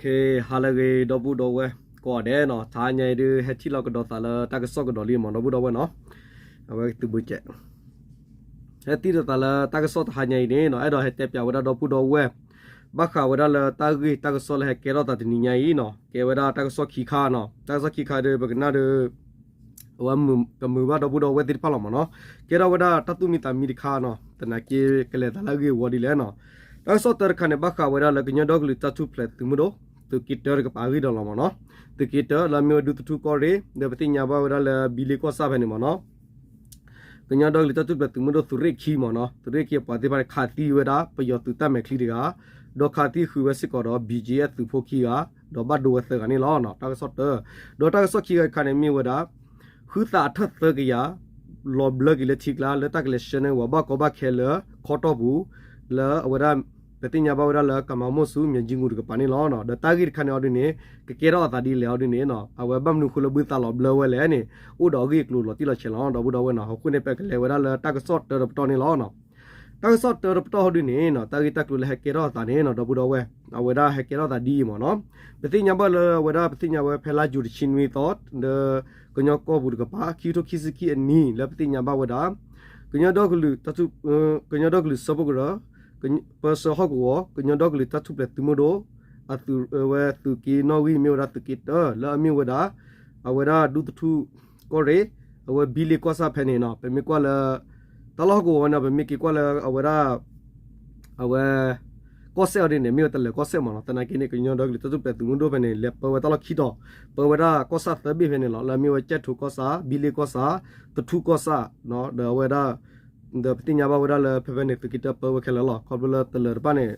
ကဲ ဟါလၢအဂ့ၤ ဒီပုၢ်ဒီဝဲၢ်ကိးဂၤဒဲးနီၤ, တဟါညါအံၤဒုး ဟဲထံၣ်လိာ်ကဒီးသးလၢတၢ်ကစီၣ်ကဒီးလံမး ဒီပုၢ်ဒီဝဲၢ်နီၤ, အဝဲသုးဘိကဲး ဟဲထံၣ်လိာ်သးလၢတၢ်ကစီၣ်တဟါညါအံၤန့ၣ်နီၤ, အဲၣ်ဒိးဟဲတဲပၠးဝဲဒၣ်ဒီပုၢ်ဒီဝဲၢ် ဘၣ်ဃးဝဲဒၣ်လၢတၢ်ဂ့ၢ်တၢ်ကစီၣ်လၢဟဲကဲထီၣ်သးတနံၤညါအံၤနီၤ, ကဲဝဲဒၣ်တၢ်ကစီၣ်ခံခါနီၤ, တၢ်ကစီၣ်ခံခါဒီး ပကနၣ်ဒီး အဝဲကမုာ်ဘၣ်ဒီပုၢ်ဒီဝဲၢ်သ့ၣ်တဖၣ်လီၤမးနီၤ, ကဲထီၣ်ဝဲဒၣ်တၢ်သူၣ်မံသးမံတခါနီၤ, သနာ်က့ကလဲၤသးလၢအဂ့ၢ်အဝီဒ်လဲၣ်နီၤ, တၢ်ကစီၣ်တၢတခါန့ၣ် ဘၣ်ဃးဝဲဒၣ်လၢကညီဒီကလုာ်တၢ်ထူၣ်ဖျဲးသုးမုၢ်ဒိၣ် သုးက့တၢတကပၤအဂ့ၢ်ဒီးလီၤမးနီၤ, သုးက့တၢလၢအမ့ၢ်ဝဲဒူသထူၣ်ကီၢ်ရ့ၣ် ဒီးပသ့ၣ်ညါဘၣ်ဝဲဒၣ်လၢဘံလ့ကီၢ်ဆၣ်ဖဲန့ၣ်မးနီၤ ကညီဒီကလုာ်တၢ်ထူၣ်ဖျဲးသုးမုၢ်ဒိၣ်သုးရ့ၣ်ခံမးနီၤ, သုးရ့ၣ်ခံအပှၤသ့ၣ်တဖၣ်န့ၣ် ခးသံဝဲဒၣ်ပယီၤသုးတၢ်မဲာ်ချံတဂၤ, ဒီးခးသံဃုာ်ဝဲစ့ၢ်ကီးဒီး ဘံကၠံအၣ်သုးဖိခံဂၤ, ဒီးဘၣ်ဒိဝဲသၢဂၤန့ၣ်လီၤ. တၢ်ကစီၣ်တၢ, ဒီးတၢ်ကစီၣ်ခံဂၤတခါန့ၣ်မ့ၢ်ဝဲဒၣ် ဃုသးအထၢၣ်သၢကယၤ လီၤဘျၢက့ၤလၢထံကျါ လၢတၢ်ကလဲၤဆှၢန့ၢ်ဝဲဘၣ်ကီဘၣ်ခဲလၢခီတီၢ်ပူၤ လၢအဝဲဒၣ် ပသ့ၣ်ညါဘၣ်ဝဲဒၣ်လၢကမၤမိၢ်ဆူ မၠဲကၠံဂူၤတကပၤန့ၣ်လီၤ. ဒီးတၢ်ဂ့ၢ်တခါန့ၣ်အီၤဒ်န့ၣ် ကကဲထီၣ်အသးဒ်လဲၣ်အီၤဒ်န့ၣ်နီၤ, အဝဲဘၣ်မနုၤဃိလၢဘုသးလီၤဘျၢဝဲလဲၣ်န့ၣ် အိၣ်ဒီးအဂ့ၢ်အကျိၤလီၤတံၢ်လီၤဆဲးလီၤ ဒီပုၢ်ဒီဝဲၢ်နီၤ, အဃိန့ၣ် ပကလဲၤဝဲဒၣ်လၢတၢ်ကစီၣ်တၢတပတီၢ်န့ၣ်လီၤ. တၢ်ကစီၣ်တၢတပတီၢ်အီၤဒ်န့ၣ်နီၤ, တၢ်ဂ့ၢ်တၢ်ကျိၤလၢဟဲကဲထီၣ်အသးန့ၣ်နီၤ ဒီပုၢ်ဒီဝဲၢ်, အဝဲဒၣ်ဟဲကဲထီၣ်သးဒ်အံၤမးနီၤ, ပသ့ၣ်ညါဘၣ်လၢအဝဲဒၣ် ပသ့ၣ်ညါဝဲဖဲလါယူၤတဆံနွံသီ ဒီးကညီကီၢ်ပူၤတကပၤ ခံကထိခံဆံခံအနံၣ် လၢပသ့ၣ်ညါဘၣ်ဝဲဒၣ် ကညီဒီကလုာ် ကညီဒီကလုာ်စၢဖှိၣ်ကရၢ ပၢဆှၢဟီၣ်ကဝီၤ ကညီဒီကလုာ်တၢ်ထူၣ်ဖျဲးသုးမုၢ်ဒိၣ် အသုးဝဲသုးက့နီၣ်ဂံၢ်မ့ၢ်ဝဲဒၣ်သုးက့တၢ လၢအမ့ၢ်ဝဲဒၣ် အဝဲဒၣ်ဒူသထူၣ်ကီၢ်ရ့ၣ် အဝဲဘံလ့ကီၢ်ဆၣ်ဖဲန့ၣ်နီၤ, ပမ့ၢ်ကွၢ်လၢ တၢ်လီၢ်ဟီၣ်ကဝီၤဝဲန့ၣ် ပမ့ၢ်က့ၤကွၢ်လၢအဝဲဒၣ် အဝဲ ကီၢ်စဲၣ်အီၤဒ်န့ၣ် မ့ၢ်ဝဲတလၢၤကီၢ်စဲၣ်မးနီၤ, သနာ်က့န့ၣ် ကညီဒီကလုာ်တၢ်ထူၣ်ဖျဲးသုးမုၢ်ဒိၣ်ဖဲန့ၣ် လဲၤပၢဝဲတၢ်လီၢ်ခံတီၤ, ပၢဝဲဒၣ်ကီၢ်ဆၣ်သၢဘ့ၣ်ဖဲန့ၣ်လီၤ, လၢအမ့ၢ်ဝဲကၠဲၣ်ထိကီၢ်ဆၣ် ဘံလ့ကီၢ်ဆၣ် သထူၣ်ကီၢ်ဆၣ် ဒီးအဝဲဒၣ် ဒီးပသ့ၣ်ညါဘၣ်ဝဲဒၣ်လၢဖဲဖဲန့ၣ် သုးက့တၢပၢဝဲခဲလၢာ်လီၤ, ခီဖျိလၢတလၢၤတဖၣ်န့ၣ်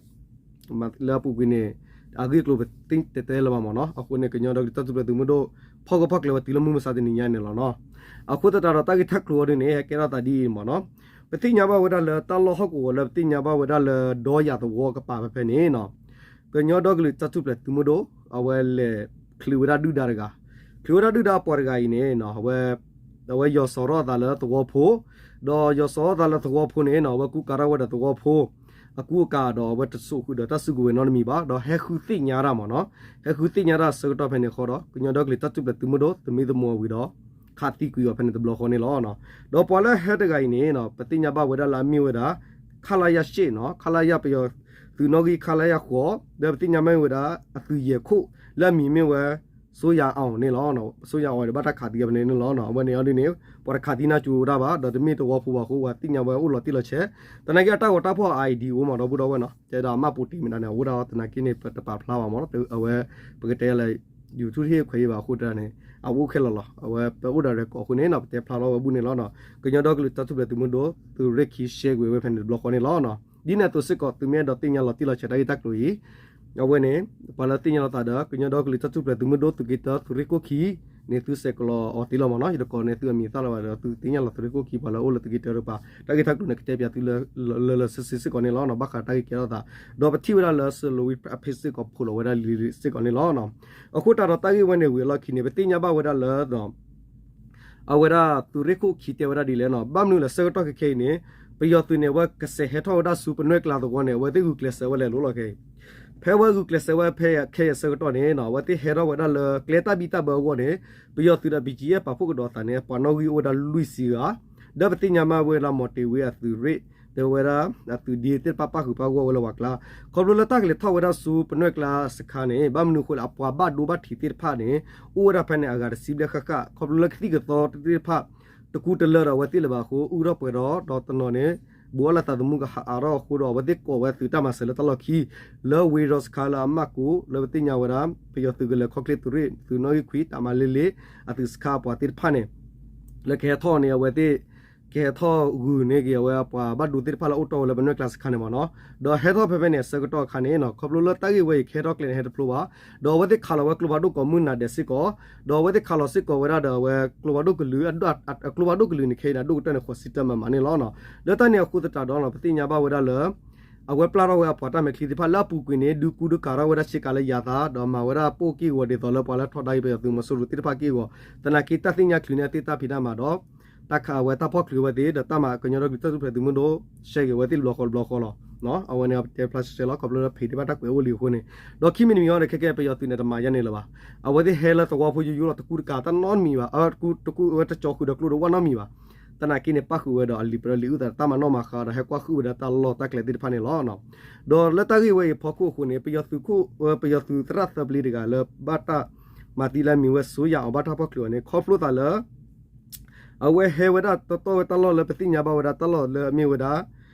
လၢအပူၤကွံာ်န့ၣ် အဂ့ၢ်အကျိၤပသ့ၣ်ညါတဲတဲလၢၤဘၣ်မးနီၤ, အဃိန့ၣ် ကညီဒီကလုာ်တၢ်ထူၣ်ဖျဲးသုးမုၢ်ဒိၣ် ဖီၣ်ကဖီၣ်ကျဲဝဲတုၤလၢမုၢ်မဆါတနံၤညါန့ၣ်လီၤနီၤ, အဃိသတးဒီးတၢ်ဂ့ၢ်တၢ်ကျိၤအီၤဒ်န့ၣ် ဟဲကဲထီၣ်သးဒ်အံၤမးနီၤ, ပသ့ၣ်ညါဘၣ်ဝဲဒၣ်လၢတၢ်လီၢ်ဟီၣ်ကဝီၤလၢပသ့ၣ်ညါဘၣ်ဝဲဒၣ်လၢဒီယၤသဝီကပၤဖဲဖဲန့ၣ်နီၤ ကညီဒီကလုာ်တၢ်ထူၣ်ဖျဲးသုးမုၢ်ဒိၣ် အဝဲလဲၤချုးဝဲဒၣ်ဒုၣ်ဒါတဂၤ, ချုးဝဲဒၣ်ဒုၣ်ဒါအပှၤတဂၤအံၤန့ၣ် အဝဲ အဝဲယီၤစီၤထီၣ်အသးလၢသဝီဖိ, ဒီးယီၤစီၤထီၣ်အသးလၢသဝီဖိန့ၣ်နီၤ အဝဲကူကၤထီၣ်ဝဲဒီးသဝီဖိ အကူအကၤဒီး အဝဲတစိာ်ဃုာ်ဒီးတၢ်စုကဝဲၤနီတမံၤဘၣ်, ဒီးဟဲဃုသ့ၣ်ညါတၢ်မးနီၤ, ဟဲဃုသ့ၣ်ညါတၢ်အဆၢကတီၢ်ဖဲန့ၣ်အဃိဒီး ကညီဒီကလုာ်တၢ်ထူၣ်ဖျဲးသုးမုၢ်ဒိၣ် သမံသမိးဝံၤဒီး ခးသံကွံာ်အီၤဖဲန့ၣ်တဘျီဃီန့ၣ်လီၤ. ဒီးပှၤလၢဟဲတဂၤအံၤန့ၣ် ပသ့ၣ်ညါဘၣ်ဝဲဒၣ်လၢအမ့ၢ်ဝဲဒၣ် ခလရ ရှစ်နီၤ, ခလရ ပယီၤသုးနီၣ်ဂံၢ် ခလရ ဃိး, ဒီးပသ့ၣ်ညါမ့ၢ်ဝဲဒၣ် အသုးယဲၢ်ခိၣ် လၢအမံၤမ့ၢ်ဝဲ စိယၤအီၤန့ၣ်လီၤ. စိယၤအီၤဒီးဘၣ်တၢ်ခးသံဖဲန့ၣ်န့ၣ်လီၤ. အဝဲန့ၣ်အီၤဒ်န့ၣ် ပှၤတခးသံနၢ်ကၠိဝဲဒၣ်ဘၣ်, ဒီးတမ့ၢ်သဝီဖိဘၣ်အဃိ ပှၤသ့ၣ်ညါဝဲအိၣ်လီၤတံၢ်လီၤဆဲး, သနာ်က့အတၢ်ဂီၤတၢ်ဖီၣ် ID အိၣ်မး ဒီပုၢ်ဒီဝဲၢ်နီၤ, တဲဒၣ်အမၢ်ပိာ်တ့ၢ်မ့ၢ်ဒၣ်န့ၣ် အအိၣ်ဒၣ်သနာ်က့န့ၣ် ပတပာ်ဖျါဘၣ်မး, အဝဲ ပကတဲလၢ YouTube တဟ့ၣ်ခွဲးအံၤဘၣ်အဃိတၢ်န့ၣ် အအိၣ်ခဲလၢာ်လီၤ. အဝဲပအိၣ်ဒီး record အဃိန့ၣ်နီၤ ပတဲဖျါထီၣ်ဝဲဘူၣ်န့ၣ်လီၤ. ကညီဒီကလုာ်တၢ်ထူၣ်ဖျဲးသုးမုၢ်ဒိၣ် သုးရ့ၣ်ခံ share ကွံာ်ဝဲဖဲန့ၣ်တဘျီဃီန့ၣ်လီၤ. ဒ်န့ၣ်အသိးစ့ၢ်ကီး သုမ့ၢ်အဲၣ်ဒိးသ့ၣ်ညါလီၤတံၢ်လီၤဆဲးတၢ်ဂ့ၢ်တၢ်ကျိၤအံၤ အဝဲန့ၣ် ပှၤလၢသ့ၣ်ညါလီၤသးဒီး ကညီဒီကလုာ်တၢ်ထူၣ်ဖျဲးသုးမုၢ်ဒိၣ်သုးက့တၢ သုးရ့ၣ်ခိၣ်ခံန့ၣ် သုဆဲးကျိးအီၤသ့လီၤမးနီၤ. ယတကိးန့ၣ် သုအမံၤသၣ်လၢၤဘၣ်ဒီး သုသ့ၣ်ညါလီၤသုးရ့ၣ်ခိၣ်ခံ ပှၤလၢအိၣ်လၢသုးက့တၢတကပၤ တၢ်ဂ့ၢ်တၢ်ကျိၤန့ၣ် ကတဲပၠးသုလၢလၢလၢဆ့ဆ့စ့ၢ်ကီးန့ၣ်လီၤ. ဘၣ်ဃးတၢ်ဂ့ၢ်ကဲထီၣ်သး ဒီးပထံၣ်ဝဲဒၣ်လၢ Salween အ page စ့ၢ်ကီး ဖိးလီၤဝဲဒၣ်လံၤစ့ၢ်ကီးန့ၣ်လီၤ. အဃိသတးဒီးတၢ်ဂ့ၢ်ဝဲန့ၣ်ဝံၤအလီၢ်ခံန့ၣ် ပသ့ၣ်ညါဘၣ်ဝဲဒၣ်လၢ အဝဲဒၣ်သုးရ့ၣ်ခိၣ်ခံတဲဝဲဒၣ်ဒ်လဲၣ်နီၤ, ဘၣ်မနုၤလၢဆၢကတီၢ်ခဲခဲအံၤန့ၣ် ပယီၤသုးန့ၣ် အဝဲကစဲးဟဲထီၣ်ဝဲဒၣ်ဆူပနွဲၢ်ကျါသဝီန့ၣ် အဝဲသ့ၣ်ဂုာ်ကျဲးစၢးဝဲလဲၤလိၤလီၤခဲအံၤ, ဖဲအဝဲဂုာ်ကျဲးစၢးဝဲဖဲခဲအံၤအဆၢကတီၢ်န့ၣ်နီၤ အဝဲသ့ၣ်ဟဲထီၣ်ဝဲဒၣ်လၢကျဲတၢ်ဘံၣ်တၢ်ဘၢအဂီၢ်န့ၣ် ပယီၤသုးဒီး ဘံၣ်ကၠံအဲၣ် ပာ်ဖှိၣ်ကဒီးအသးန့ၣ် ပှၤနီၣ်ဂံၢ်အိၣ်ဝဲဒၣ်လွံၢ်ဆံဂၤ, ဒီးပသ့ၣ်ညါမ့ၢ်ဝဲဒၣ်မီၤတ့ၤဝ့အသုးရ့ၣ် ဒီးဝဲဒၣ်အသုးဒ့သ့ၣ်တဖၣ်ပၣ်ဃုာ်ပၣ်ဂီၢ်ဝဲလၢပှၤကျါ, ခီဖျိလၢတၢ်ကလဲၤထီၣ်ဝဲဒၣ်ဆူပနွဲၢ်ကျါစခါန့ၣ် ဘၣ်မနုၤအဃိလဲၣ် အပှၤဘၣ်ဒိဘၣ်ထံးသ့ၣ်တဖၣ်န့ၣ် အိၣ်ဝဲဒၣ်ဖဲန့ၣ်အဂၤတဆံဘျဲၣ်ဃၣ်ဃၣ်, ခီဖျိလၢကသံၣ်ကသီသ့ၣ်တဖၣ် တကူတလၢဒီးအဝဲသ့ၣ်လၢၤဘၣ်အဃိ အုၣ်ထီၣ်ပှဲၤထီၣ် ဒီးတနီၤန့ၣ် ဘူးအီၣ်လၢသးသမူကဟးအါထီၣ်အဃိဒီး အဝဲသ့ၣ်ကိးဝဲသုးတၢ်မၤစၢၤလၢတၢ်လီၢ်ခံ လၢဝ့ၢ်ရီစခါလၢအမၢ်ကိး လၢပသ့ၣ်ညါဝဲဒၣ် ပယီၤသုးကလၢၤခီၣ်ချ့သုးရ့ၣ် သုးနီၣ်ဂံၢ်ခွံ တၢ်မၤလ့လ့ အသုးစခါအပှၤသ့ၣ်တဖၣ်န့ၣ် လၢကဟဲထီၣ်န့ၣ် အဝဲသ့ၣ် ကဟဲထီၣ်ဂုာ်န့ၢ်က့ၤအဝဲအပှၤဘၣ်ဒိသ့ၣ်တဖၣ်လၢအိၣ်တီၢ်ဝဲလၢပနွဲၢ်ကျါစခါန့ၣ်မ့ၢ်နီၤ, ဒီးဟဲထီၣ်ဖဲဖဲန့ၣ်အဆၢကတီၢ်အခါန့ၣ်နီၤ ခီဖျိလၢတၢ်ဂ့ၢ်ဝဲအံၤ ကဟဲထီၣ်ကျဲန့ၣ်ဟဲတဖျိဘၣ်, ဒီးအဝဲသ့ၣ်ခးလီၤဝဲကျိဖးဒိၣ်ကိးမုၢ်နၤဒဲးစ့ၢ်ကီး, ဒီးအဝဲသ့ၣ်ခးလီၤစ့ၢ်ကီးဝဲဒၣ်ဒီးအဝဲကျိဖးဒိၣ်ကလုာ် အကျိဖးဒိၣ်ကလုာ်န့ၣ် ခဲအံၤန့ၣ် အဒိၣ်ကတၢၢ်န့ၣ် ဃိးဆံတၢမးမးန့ၣ်လီၤ. လၢတၢ်န့ၣ်အဃိသတးဒီး ပသ့ၣ်ညါဘၣ်ဝဲဒၣ်လၢ အဝဲပျၢ်ထီၣ်ဝဲအပှၤတၢ်မဲာ်ချံသ့ၣ်တဖၣ်လၢအပူၤကွံာ်န့ၣ် ဒုးကူဒုးကၤထီၣ်ဝဲဒၣ်ဆ့ကၤလၢယၤသး ဒီးမၤဝဲဒၣ်ပိၢ်က့ၢ်ဂီၤဒ်သိးလၢပှၤလၢထီဒါက့ၤပယီၤသုးမီၤစိရိၤသ့ၣ်တဖၣ်က့ၢ်ဂီၤ, သနာ်က့တၢ်သ့ၣ်ညါချုးန့ၢ်သ့ၣ်တၢ်ဖံးတၢ်မၤဒီး တၢ်ခးဝဲတၢ်ဖီၣ်ချုးဝဲသ့ၣ် ဒီးတၢ်မၤကညီဒီကလုာ်တၢ်ထူၣ်ဖျဲးသုးမုၢ်ဒိၣ် ရှဲက့ၤဝဲသ့ၣ်တဘျီဃီတဘျီဃီလီၤ. အဝဲန့ၣ်တဲဖျါဆှဲဆှဲလီၤ ခီဖျိလၢဖံးတဘၣ်တၢ်ကွဲးအိၣ်လံအဃိန့ၣ်, ဒီးခံမံၤတမံၤအံၤန့ၣ် ခဲကဲပယီၤသုးန့ၣ် တမၤယါန့ၣ်လၢၤဘၣ်. အဝဲသ့ၣ်ဟဲလၢသဝီဖိယိယိလီၤ တကူတကၤတၢ်နီတမံၤဘၣ်, တကူတကၤဝဲတကၠီဃုာ်ဒီးကျိဒီးဝၣ်နီတမံၤဘၣ်. သနာ်က့န့ၣ် ပၣ်ဃုာ်ဝဲဒီးအလံာ်ပရၢလံာ်အုၣ်သးတၢ်မၤနီၣ်မၤဃါဒီးဟဲကွၢ်ဃုာ်ဝဲဒၣ်တၢ်လီၢ်တၢ်ကျဲသ့ၣ်တဖၣ်န့ၣ်လီၤ. ဒီးလၢတၢ်ဂ့ၢ်ဝဲအံၤဖီခိၣ်အဃိန့ၣ် ပယီၤသုးခိၣ် ပယီၤသုးသရၣ်သၢပျ့တဂၤလၢဘၣ်တၢ်မၤသံလၢအမံၤဝဲ စိယၤအီၤ ဘၣ်တၢ်ဖီၣ်ချုးအီၤန့ၣ် ခီဖျိသးလၢ အဝဲဟဲဝဲဒၣ်တတီၢ်ဝဲတၢ်လီၢ်လၢပသ့ၣ်ညါဘၣ်ဝဲဒၣ်တၢ်လီၢ်လၢအမ့ၢ်ဝဲဒၣ်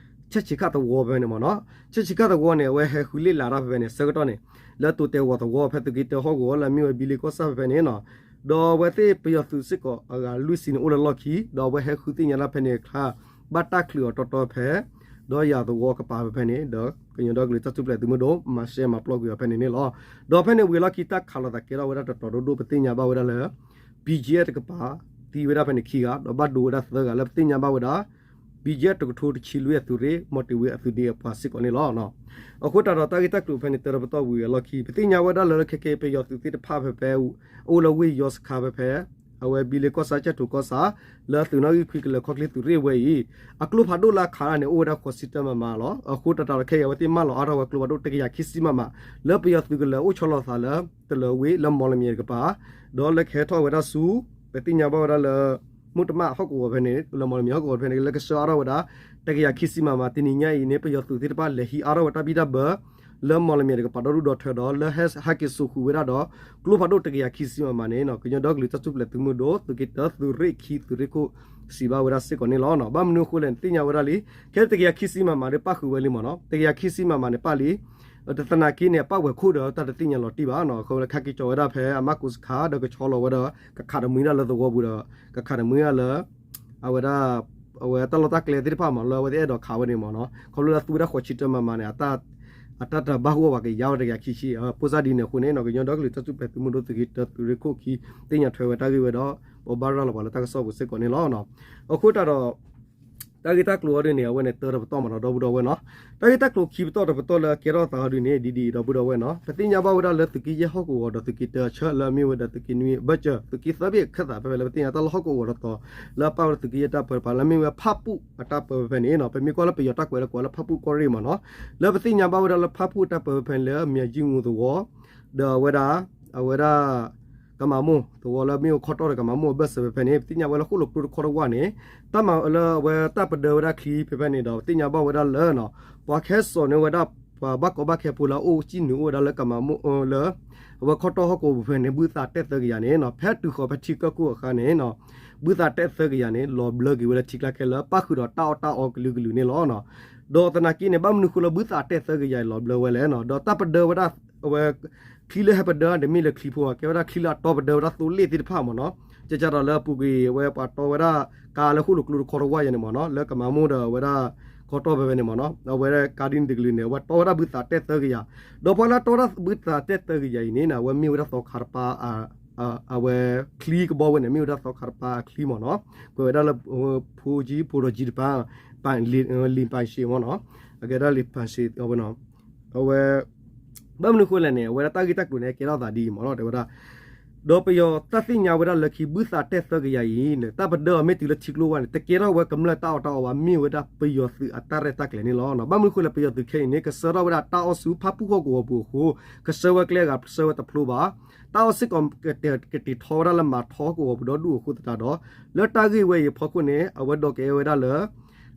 ဆဲးဆံးခၣ်သဝီဖဲန့ၣ်မ့ၢ်နီၤ, ဆဲးဆံးခၣ်သဝီန့ၣ် အဝဲဟဲဃုလ့ၣ်လးတၢ်ဖဲဖဲန့ၣ် ဆၢကတီၢ်န့ၣ် လၢတိၤတဲာ်ဝီၤသဝီဖဲသုးက့တၢဟီၣ်ကဝီၤလၢအမ့ၢ်ဝဲဘံလ့ကီၢ်ဆၣ်ဖဲဖဲန့ၣ်နီၤ, ဒီးအဝဲသ့ၣ်ပယီၤသုးစ့ၢ်ကီးအဂၤလွံၢ်ဆံန့ၣ် အိၣ်လၢလီၢ်ခံ ဒီးအဝဲဟဲဃုသ့ၣ်ညါတၢ်ဖဲန့ၣ်အခါ ဘၣ်တၢ်ချုးအီၤတီတီဖဲ ဒီးယၤသဝီကပၤဖဲဖဲန့ၣ် ဒီးကညီဒီကလုာ်တၢ်ထူၣ်ဖျဲးသုးမုၢ်ဒိၣ် မၤရှဲမၤပျီကွံာ်အီၤဖဲန့ၣ်န့ၣ်လီၤ. ဒီးဖဲန့ၣ်ဝံၤအလီၢ်ခံတၢ်ခးလိာ်သးကဲထီၣ်ဝဲဒၣ်တတီၤဒိၣ်ဒိၣ် ပသ့ၣ်ညါဘၣ်ဝဲဒၣ်လၢ ဘံၣ်ကၠံၣ်အဲၣ်တကပၤ သံဝဲဒၣ်ဖဲန့ၣ်ခံဂၤ ဒီးဘၣ်ဒိဝဲဒၣ်သၢဂၤလၢပသ့ၣ်ညါဘၣ်ဝဲဒၣ် ဘံၣ်ကၠံၣ်အဲၣ်တကထိတဆံလွံၢ်အသုးရ့ၣ် မီၤတ့ၤဝ့အသုးဒ့အပှၤစ့ၢ်ကီးန့ၣ်လီၤ. အဃိသတးဒီးတၢ်ဂ့ၢ်တၢ်ကျိၤဖဲန့ၣ် တၢ်တပတီၢ်ဝံၤအလီၢ်ခံ ပသ့ၣ်ညါဝဲဒၣ်လၢခဲကဲပယီၤသုးသ့ၣ်တဖၣ်ဖဲဖဲ အိၣ်လၢဝ့ၢ်ယီၤစခါဖဲဖဲ အဝဲဘံလ့ကီၢ်ဆၣ်ကၠဲၣ်ထိးကီၢ်ဆၣ် လၢသုးနီၣ်ဂံၢ်ခွံကလၢၤခီၣ်ချ့သုးရ့ၣ်ဝဲအံၤ အကျိဖးဒိၣ်လၢအခးန့ၣ် အိၣ်ဝဲဒၣ်ဃိးဆံတၢမမါလီၤ. အဃိသတးဒီးခဲအံၤအဝဲသ့ၣ်မၢလီၤအါထီၣ်ဝဲကျိဖးဒိၣ်တကယၤခံဆံမမါ လၢပယီၤသုးကလၢၤအိၣ်ဆီလီၤသးလၢတလၢၤဝ့ၢ်လၢမီၣ်လမံၤတကပၤ ဒီးလၢကဟဲထီၣ်ဝဲဒၣ်ဆူ ပသ့ၣ်ညါဘၣ်ဝဲဒၣ်လၢ မုၢ်တမၣ်ဟီၣ်ကဝီၤဖဲန့ၣ် လၢမီၣ်လမံၤဟီၣ်ကဝီၤဖဲန့ၣ် လၢကဆှၢအါထီၣ်ဝဲဒၣ် တကယၤခံဆံမမါ တနံၤညါအံၤန့ၣ် ပယီၤသုးသ့ၣ်တဖၣ်လဲၤဟံးအါထီၣ်ဝဲတၢ်ဘံၣ်တၢ်ဘၢ လၢမီၣ်လမံၤတကပၤဒီဒူၣ်ဒီထၢဒီး လၢဟဲက့ၤစိာ်ဃုာ်ဝဲဒၣ်ဒီး ကျိဖးဒိၣ်တကယၤခံဆံမမါန့ၣ် ကညီဒီကလုာ်တၢ်ထူၣ်ဖျဲးသုးမုၢ်ဒိၣ် သုးက့တၢ သုးရ့ၣ်ခံ သုးရ့ၣ်ခိၣ် စံးဘၣ်ဝဲဒၣ်စ့ၢ်ကီးန့ၣ်လီၤ. ဘၣ်မနုၤအဃိလဲၣ်န့ၣ် သ့ၣ်ညါဝဲဒၣ်လံ ခဲတကယၤခံဆံမမါဒီးပၣ်ဃုာ်ဝဲလံမ့ၢ်နီၤ တကယၤခံဆံမမါန့ၣ်ပၣ်လံ တသနာ်က့န့ၣ် အပၣ်ဝဲၤခိၣ်ဒီးတၢ်တသ့ၣ်ညါလီၤတံၢ်ဘၣ်နီၤ အဃိလၢခါက့ၤကၠီၤဝဲဒၣ်ဖဲအမၣ်ကူးစခါ ဒီးကဆီလီၤဝဲဒီး ကခးတမှံဒၣ်လၢသဝီပူၤဒီး ကခးတမှံဒၣ်လၢ အဝဲဒၣ် အဝဲတၢ်လီၢ်တၢ်ကျဲသ့ၣ်တဖၣ်မး လၢအဝဲသ့ၣ်အဲၣ်ဒိးခးဝဲန့ၣ်မ့ၢ်နီၤ ခီဖျိလၢသူဝဲဒၣ်ဃိးဆံတၢမမါန့ၣ် အတၢ်တဘၣ်ဂီၢ်ဘၣ်ကယါဝဲတကယၤခံဆံ ပိၢ်စၢ်ဒ်န့ၣ်အဃိန့ၣ်နီၤ ကညီဒီကလုာ်တၢ်ထူၣ်ဖျဲးသုးမုၢ်ဒိၣ်သုးက့တၢ သုးရ့ၣ်ခိၣ်ခံ သ့ၣ်ညါထွဲဝဲတၢ်ဂ့ၢ်ဝဲဒီး ပဘၣ်ရၤလီၤပှၤလၢတၢ်ကစီၣ်ပူၤစ့ၢ်ကီးန့ၣ်လီၤ. အဃိသတးဒီး တၢ်ဂ့ၢ်တၢ်ကျိၤအီၤဒ်န့ၣ် အဝဲန့ၣ်တၢ်တပတီၢ်မးနီၤ ဒီပုၢ်ဒီဝဲၢ်နီၤ တၢ်ဂ့ၢ်တၢ်ကျိၤခံပတီၢ်တပတီၢ်လၢအကဲထီၣ်သးအီၤဒ်န့ၣ် ဒ်ဒ်အံၤ ဒီပုၢ်ဒီဝဲၢ်နီၤ ပသ့ၣ်ညါဘၣ်ဝဲဒၣ်လၢသုးက့ယဲၢ်ဟီၣ်ကဝီၤဒီးသုးက့တၢအဆၢလၢအမ့ၢ်ဝဲဒၣ်သုးက့နွံဘၢၣ်စၢၤ သုးက့သၢဘ့ၣ်အခၢၣ်သးဖဲဖဲလၢပသ့ၣ်ညါတၢ်လၢဟီၣ်ကဝီၤတတီၤ လၢအပၣ်ဝဲဒၣ်သုးက့ယဲၢ်တၢ်ပၢတပၤလၢအမ့ၢ်ဝဲဖၣ်ပူၣ်အတၢ်ပၢဖဲဖဲန့ၣ်နီၤ ပမ့ၢ်ကွၢ်လၢပယီၤတၢ်ကွဲးလၢကိးလၢဖၣ်ပူၣ်ကီၢ်ရ့ၣ်မးနီၤ လၢပသ့ၣ်ညါဘၣ်ဝဲဒၣ်လၢဖၣ်ပူၣ်အတၢ်ပၢဖဲဖဲန့ၣ်လၢမၠဲၤကၠံငူသဝီ ဒီးအဝဲဒၣ် အဝဲဒၣ် ကမၤမိၢ်သဝီလၢမ့ၢ်ဝဲခီတီၢ်ဒီးကမၤမိၢ်အဘၢၣ်စၢၤဖဲဖဲန့ၣ် ပသ့ၣ်ညါဝဲလၢ ဃိၣ်လိာ်ကျိတခီတဝၢ်န့ၣ် တၢ်မၤလၢအဝဲတၢ်ပဒၢဝဲဒၣ်ချံဖဲဖဲန့ၣ်ဒီး ပသ့ၣ်ညါဘၣ်ဝဲဒၣ်လၢ ပှၤကဟဲစိာ်န့ၢ်ဝဲဒၣ် ပှၤဘၣ်ကီဘၣ်ခဲဖိလၢအအိၣ်စံၣ်နုာ်အိၣ်ဝဲဒၣ်လၢကမၤမိၢ်လၢ အဝဲခီတီၢ်ဟီၣ်ကဝီၤပူၤဖဲန့ၣ် ဘုသးတဲသၢကယၤန့ၣ်နီၤ ဖဲတုၤဃီၤဖဲထံကၢၢ်ခိၣ်အခါန့ၣ်နီၤ ဘုသးတဲသၢကယၤန့ၣ် လီၤဘျၢက့ၤဝဲလၢထံကျါခဲလၢာ် ပၣ်ဃုာ်ဒီးတၢ်အီၣ်တၢ်အီကလုာ်ကလုာ်န့ၣ်လီၤ. ဒီးသနာ်က့န့ၣ် ဘၣ်မနုၤဃိလၢဘုသးတဲသၢကယၤအံၤလီၤဘျၢဝဲလဲၣ်နီၤ ဒီးတၢ်ပဒၢဝဲဒၣ် အဝဲ ချံလၢဟဲပဒၢတမ့ၢ်လၢချံဖိ ကဲဝဲဒၣ်ချံလၢအတီပဒၢဝဲဒၣ်သိလ့ၣ်သ့ၣ်တဖၣ်မ့ၢ်နီၤ ကကဒီးလၢအပူၤကွံာ် အဝဲပှၤတီဝဲဒၣ် ကါလၢဃိၣ်လိာ်ကျိတခီတဝၢ်ယၤန့ၣ်မ့ၢ်နီၤ လၢကမၤမိၢ်ဒီးအဝဲဒၣ် ခီတီၢ်ဖဲဖဲန့ၣ်မ့ၢ်နီၤ အဝဲဒၣ်ကါဒ်န့ၣ်တကလုာ်န့ၣ် အဝဲတီဝဲဒၣ်ဘုသးတဲသၢကယၤ ဒီးပှၤလၢတီဝဲဒၣ်ဘုသးတဲသၢကယၤအံၤန့ၣ် အဝဲမ့ၢ်ဝဲဒၣ်သီခါတပၤ အဝဲချံကဘီဝဲန့ၣ် မ့ၢ်ဝဲဒၣ်သီခါတပၤအချံမ့ၢ်နီၤ ကွဲးဝဲဒၣ်လၢ ဖိကၠံ ဖိဒီးကၠံတပၤ လံာ်ပၣ်ရှ့မ့ၢ်နီၤ အကဲဒၣ်လံာ်ပၣ်ရှ့အဝဲနီၤ အဝဲ ဘၣ်မနုၤဃိလဲၣ်န့ၣ် အဝဲဒၣ်တၢ်ဂ့ၢ်တၢ်ကျိၤန့ၣ် ကဲထီၣ်သးဒ်အံၤမ့ၢ်နီၤ တဲဝဲဒၣ် ဒီးပယီၤတၢ်သ့ၣ်ညါဝဲဒၣ်လၢခံ ဘုသးတဲသၢကယၤအံၤန့ၣ် တၢ်ပဒၢအီၤမ့ၢ်တုၤလၢထံကျိဝၢ်န့ၣ် တကဲထီၣ်ဝဲကမျၢၢ်တၢ်အီၣ်တၢ်အီဘၣ် မ့ၢ်ဝဲဒၣ်ပယီၤသုးအတၢ်ရဲၣ်တၢ်ကျဲၤန့ၣ်လီၤ. ဘၣ်မနုၤဃိလဲၣ် ပယီၤသုးခဲအံၤန့ၣ် ကဆှၢထီၣ်ဝဲဒၣ်တၢ်အီၣ်ဆူဖၣ်ပူၣ်ဟီၣ်ကဝီၤပူၤအဃိ ကဆှၢဝဲကျဲအဂၤဆှၢဝဲတဖျိဘၣ်. တၢ်အီၣ်စ့ၢ်ကီး ကတ့ၤထီဝဲဒၣ်လၢမၤထီဟီၣ်ကဝီၤပူၤဒီဒူၣ်အဃိသတးဒီး လၢတၢ်ဂ့ၢ်ဝဲအံၤအဖီခိၣ်န့ၣ် အဝဲဒိးကဲဝဲဒၣ်လၢ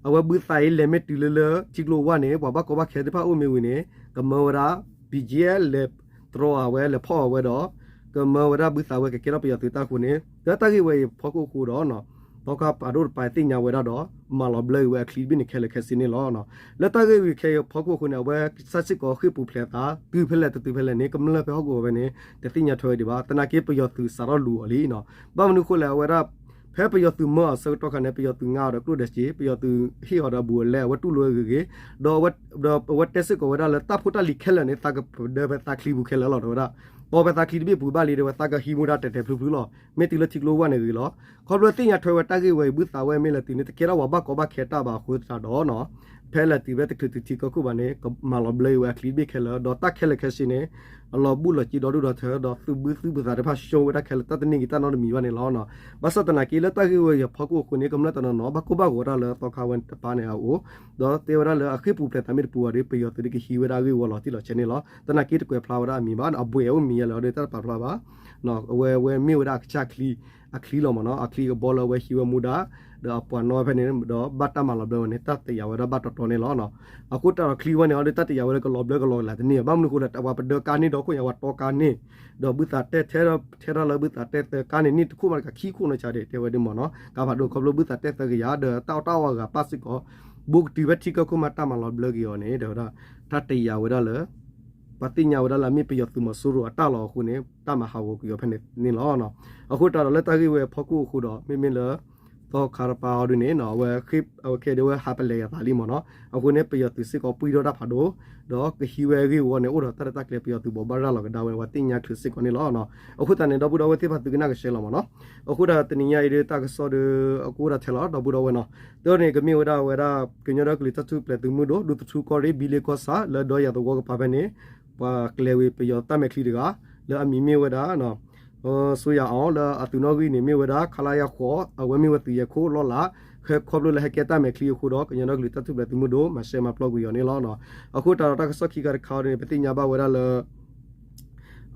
အဝဲဘုသးအံၤလဲၤမ့ၢ်တုၤလၢလၢထံကျိဝၢ်န့ၣ် ပှၤဘၣ်ကီဘၣ်ခဲသ့ၣ်တဖၣ်အိၣ်မ့ၢ်ဝံၤန့ၣ် ကမၢဝဲဒၣ် ဘံၣ်ကၠံၣ်အဲၣ် လဲၤတြီအဝဲ လဲၤဖီၣ်အဝဲဒီး ကမၢဝဲဒၣ်ဘုသးဝဲကကဲထီၣ်ပယီၤသုးတၢ်အဃိန့ၣ် လၢတၢ်ဂ့ၢ်ဝဲအံၤအဖီခိၣ်အဃိဒီး သီခါပာ်ဒိၣ်တပၤသ့ၣ်ညါဝဲဒၣ်ဒီး မၤလီၤဘျၢက့ၤဝဲအချံတဘ့ၣ်န့ၣ်ခဲလၢာ်ခဲဆ့န့ၣ်လီၤ. လၢတၢ်ဂ့ၢ်ဝဲအံၤခဲအံၤအဖီခိၣ်အဃိန့ၣ် အဝဲကစၢ်စ့ၢ်ကီးဃ့ၢ်ပူၤဖျဲးသး တုၤဖဲလဲၣ်တတုၤဖဲလဲၣ်န့ၣ် ကမျၢၢ်ဖဲဟီၣ်ကဝီၤဝဲန့ၣ် တသ့ၣ်ညါထွဲဝဲဒံးဘၣ်. သနာ်က့ပယီၤသုးစးထီၣ်လူၤအီၤလံနီၤ. ဘၣ်မနုၤဃိလဲၣ် အဝဲဒၣ် ဖဲပယီၤသုးမၢအီၤဆၢကတီၢ်ခါန့ၣ် ပယီၤသုးငါအီၤဒီးကျိၣ်ဒဲးစ့ ပယီၤသုးဟ့ၣ်အီၤဒီးဘူးအလဲ အဝဲတူၢ်လိာ်ဝဲဂ့ၤဂ့ၤ ဒီးအဝဲတဲစ့ၢ်ကီးဝဲဒၣ်လၢတၢ်ဖိတၢ်လံၤခဲလၢာ်န့ၣ် သးကပဒၢဖဲသးချံပူၤခဲလၢာ်လီၤ တဲဝဲဒၣ်. တီဖဲသးချံတဘ့ၣ်ပူၤဘၣ်လံ တဲဝဲသးကဟံးမူဒါတဲာ်တဲာ်ဖျုးဖျုးလီၤ. မ့ၢ်တုၤလၢထံကျိဝၢ်န့ၣ်ဂ့ၤလီၤ. ခီဖျိသ့ၣ်ညါထွဲဝဲတၢ်ဂ့ၢ်ဝဲအံၤ ဘုသးဝဲမ့ၢ်လဲၤတုၤန့ၣ် တကဲထီၣ်ပှၤဘၣ်ကီဘၣ်ခဲတၢ်ဘၣ်အဃိသတးဒီးနီၤ ဖဲလဲၤတုၤဖဲတချုးတုၤထံကီၢ်ခိၣ်ဘၣ်န့ၣ် ကမၤလီၤဘျၢအီၤဝဲအချံတဘ့ၣ်ခဲလၢာ် ဒီးတၢ်ခဲလၢာ်ခဲဆ့န့ၣ် အလီၤဘူးလီၤစ့ဒီဒိၣ်ဒီထၢ ဒီးသုးဘုသုးဘုသးတဖၣ် ရှုံးဝဲဒၣ်ခဲလၢာ် တၢ်တန့ၢ်က့ၤတၢ်နီတမံၤဘၣ်န့ၣ်လီၤ. ဘၣ်ဆၣ်သနာ်က့လၢတၢ်ဂ့ၢ်ဝဲအံၤအဖီခိၣ်အဃိန့ၣ် ကမျၢၢ်တနီၤနီၤ ဘၣ်ကိၢ်ဘၣ်ဂီၤတၢ်လၢသီခါဝဲတပၤန့ၣ်အအိၣ်, ဒီးတဲဝဲဒၣ်လၢအဃ့ၢ်ပူၤဖျဲးသးမ့ၢ်တပူၤဘၣ်ဒီး ပယီၤသုးဒုးကဟံးဝဲဒၣ်အဂ့ၢ်ဝီလီၤတံၢ်လီၤဆဲးန့ၣ်လီၤ. သနာ်က့တကွဲးဖျါဝဲဒၣ်အမံၤဘၣ် အဘှဲးအိၣ်မံၤယဲလၢအီၤဒီးတၢ်တပာ်ဖျါဘၣ် အဝဲဝဲမ့ၢ်ဝဲဒၣ်အကစၢ်ချံ အချံလီၤမ့ၢ်နီၤ အချံကဘီလၢအဝဲဟံးဝဲမူဒါ ဒီးအပှၤနီၣ်ဖဲန့ၣ် ဒီးဘၣ်တၢ်မၤလီၤဘျၢဝဲန့ၣ် တၢ်တယာ်ဝဲဒၣ်ဘၣ်တီတီန့ၣ်လီၤ. အဃိတၢ်ဒီးချံဝဲန့ၣ်အီၤဒီး တၢ်တယာ်ဝဲလၢကလီၤဘျၢကလီၤကလၤတန့ၢ်ဘၣ် ဘၣ်မနုၤအဃိဒီး ပှၤပဒၢကါန့ၢ်ဒီခိၣ်ညါ ပှၤတီကါန့ၢ် ဒီးဘုသးတဲထဲ ထဲထီၣ်လၢဘုသးတဲသၢကါန့ၣ် န့ၢ်တခိၣ်မးတကးခံခိၣ်နီၢ်ဆါဒီး တဲဝဲဒ်မ့ၢ်နီၤ ကါဖးဒိၣ်ခီဖျိဘုသးတဲသၢကယၤ ဒီးတၢ်အီၣ်တၢ်အီအဂၤပၣ်စ့ၢ်ကီး ဘူးကတုၤဖဲထံကီၢ်ခိၣ်မးတၢ်မၤလီၤဘျၢက့ၤအီၤန့ၣ် တဲဝဲဒၣ် တၢ်တယာ်ဝဲဒၣ်လၢ ပှၤသ့ၣ်ညါဝဲဒၣ်လၢအမ့ၢ်ပယီၤသုးမီၤစိရိၤအတၢ်လီၤအဃိန့ၣ် တၢ်မၤဟးဂီၤကွံာ်အီၤဖဲန့ၣ်န့ၣ်လီၤ. အဃိတၢ်ဒီးလၢတၢ်ဂ့ၢ်ဝဲအဖီခိၣ်အဃိဒီး မ့မ့ၢ်လၢ သီခါတပၤအီၤဒ်န့ၣ် အဝဲ အဝဲခဲဒၣ်ဝဲဟးပလဲၤယသးလံမ့ၢ်နီၤ အဃိန့ၣ် ပယီၤသုးစ့ၢ်ကီးပှံၢ်ထီၣ်တၢ်ဖးဒိၣ် ဒီးကဟံးဝဲအဂ့ၢ်ဝီန့ၣ် အိၣ်ဒီးတၢ်ရဲၣ်တၢ်ကျဲၤ ပယီၤသုးဘိးဘၣ်ရၤလီၤကဒါဝဲန့ၣ် ပှၤသ့ၣ်ညါချုးစ့ၢ်ကီးန့ၣ်လီၤ. အဃိသတးန့ၣ် ဒီပုၢ်ဒီဝဲၢ်သ့ၣ်တဖၣ်သုကနၣ်ကဆှဲလီၤမ့ၢ်နီၤ အဃိတၢ်တနံၤညါအံၤဒီးတၢ်ကစီၣ်ဒီး အကအိၣ်ဒၣ်ထဲလီၤ ဒီပုၢ်ဒီဝဲၢ်နီၤ တၢ်န့ၣ်ကမ့ၢ်ဝဲဒၣ်ဝဲဒၣ် ကညီဒီကလုာ်တၢ်ထူၣ်ဖျဲးသုးမုၢ်ဒိၣ် ဒူသထူကီၢ်ရ့ၣ် ဘံလ့ကီၢ်ဆၣ် လၢဒီယၤသဝီကပၤဖဲန့ၣ် ပှၤကျဲၤဝံၤပယီၤတၢ်မဲာ်ချံတဂၤ လၢအမံၤမ့ၢ်ဝဲဒၣ် စိယၤအီၤ လၢအသုးနီၣ်ဂံၢ်န့ၣ်မ့ၢ်ဝဲဒၣ် ခလရ ဃိး အဝဲမ့ၢ်ဝဲသုးယဲၢ်ခိၣ်လီၢ်လၢ် ဟဲခီဖျိလၢဟဲကဲတၢ်မဲာ်ချံအဃိဒီး ကညီဒီကလုာ်တၢ်ထူၣ်ဖျဲးသုးမုၢ်ဒိၣ် မၤရှဲမၤပျီကွံာ်အီၤန့ၣ်လီၤ. အဃိတၢ်ဒီးတၢ်ကစီၣ်ခံခါတခါအီၤဒ်န့ၣ် ပသ့ၣ်ညါဘၣ်ဝဲဒၣ်လၢ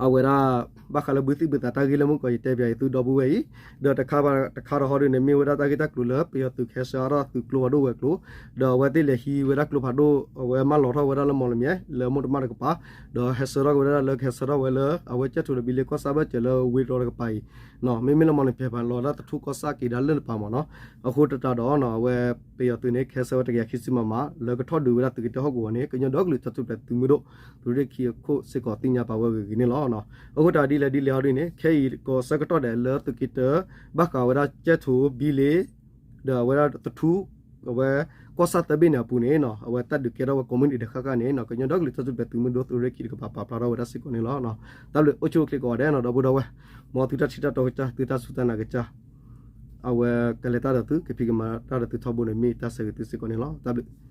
အဝဲဒၣ် ဘၣ်ဃးလၢဘုသံၣ်ဘုသးတၢ်ဂ့ၢ်လၢမုၢ်ကီၢ်ယတဲပၠးယသုဒီပုၢ်ဝဲၢ်အံၤ, ဒီးတခါတခါတဟီဒ်န့ၣ် မ့ၢ်ဝဲဒၣ်တၢ်ဂ့ၢ်တၢ်ကျိၤလၢပယီၤသုးကဟဲဆှၢအါထီၣ်သုးကျိဖးဒိၣ်ဝဲၤကျိၤ, ဒီးအဝဲသ့ၣ်လဲၤဟံးဝဲဒၣ်ကျိဖးဒိၣ် အဝဲမၢလီၤထီၣ်ဝဲဒၣ်လၢမီၢ်လမၠဲၣ် လၢမိၢ်တမၣ်တကပၤ, ဒီးဟဲဆှၢထီၣ်က့ၤဝဲဒၣ်လၢကဟဲဆှၢထီၣ်ဝဲလၢ အဝဲကၠဲၣ်ထိးဒီးဘံလ့ကီၢ်ဆၣ်ဘၢၣ်စၢၤလၢဝ့ၢ်တြီတကပၤအံၤ, မ့မ့ၢ်လၢမီၢ်လမၠဲၣ်ပၤလီၤဒၣ်သထူကီၢ်ဆၣ်က့ၤဒၣ်လၢတပၤမ့ၢ်နီၤ, အဃိတၢ်ဒီး အဝဲပယီၤသုးန့ၣ် ကဟဲဆှၢဝဲတကယၤခံဆံမမ လၢကထီၣ်ဒုးဝဲဒၣ်သုးက့တၢဟီၣ်ကဝီၤန့ၣ် ကညီဒီကလုာ်တၢ်ထူၣ်ဖျဲးသုးမုၢ်ဒိၣ် သုးရ့ၣ်ခံအခိၣ်စ့ၢ်ကီးသ့ၣ်ညါပာ်ဝဲဂ့ၤဂ့ၤန့ၣ်လီၤ. အဃိတၢ်ဒ်လဲၣ်ဒ်လဲၣ်ဟီဒ်န့ၣ် ခဲအံၤကီၢ်ဆၢကတီၢ်ဒဲးလၢသုးက့တၢ ဘၣ်ဃးဝဲဒၣ်ကၠဲၣ်ထိးဘံလ့ ဒီးအဝဲဒၣ်သထူ အဝဲကီၢ်ဆၣ်သၢဘ့ၣ်န့ၣ်အပူၤန့ၣ် အဝဲတၢ်ဒုးကဲထီၣ်ဝဲကိးမုၢ်နံၤဒဲးဃၣ်ဃၣ်န့ၣ် ကညီဒီကလုာ်တၢ်ထူၣ်ဖျဲးသုးမုၢ်ဒိၣ်သုးရ့ၣ်ခံတကပၤပာ်ဖျါထီၣ်ဝဲဒၣ်စ့ၢ်ကီးန့ၣ်လီၤ. တၢ်ဘျုးအိၣ်ဆူၣ်အိၣ်ချ့ကိးဂၤဒဲးနီၤ ဒီပုၢ်ဒီဝဲၢ်, မ်သုတၢ်ထံၣ်တၢ်တီကစၢ် သုတၢ်စူၢ်တၢ်နာ်ကစၢ် အဝဲကလဲၤတၢ်ဒီးသု ကဖံးကမၤတၢ်ဒီးသုထီဘိန့ၣ် မ့ၢ်တၢ်ဆၢဂ့ၤသုစ့ၢ်ကီးန့ၣ်လီၤ. တၢ်ဘျုး